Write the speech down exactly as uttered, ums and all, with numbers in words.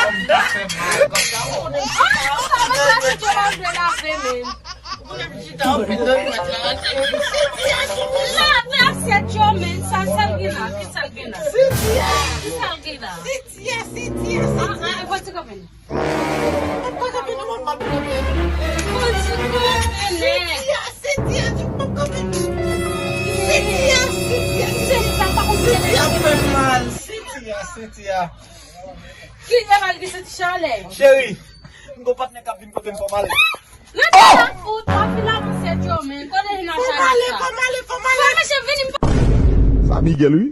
Lave, lave, lave, men. Lave asyèt yo, men. Sa, sa l gen la, ki sa l gen la? Ki sa l gen la? Sitiya, Sitiya, Sitiya. Ah, ah, pati kanpe. Mwen pa kanpe non, mwen pa kanpe. Pati kanpe, nèg. Sitiya, Sitiya, di mwen pa kanpe. Sitiya, Sitiya, Sitiya. Sitiya fè mal. Sitiya, Sitiya. Ki e mal ki senti chalè? Cheri, m gon patnè k ap vin kote m, fò m ale. Nan sa fout, w ap vin avanse, Joe, men. Kote vin avanse? Fò m ale, fò m ale, fò m ale. Fò m ale, vini. Sa Miguel, wi.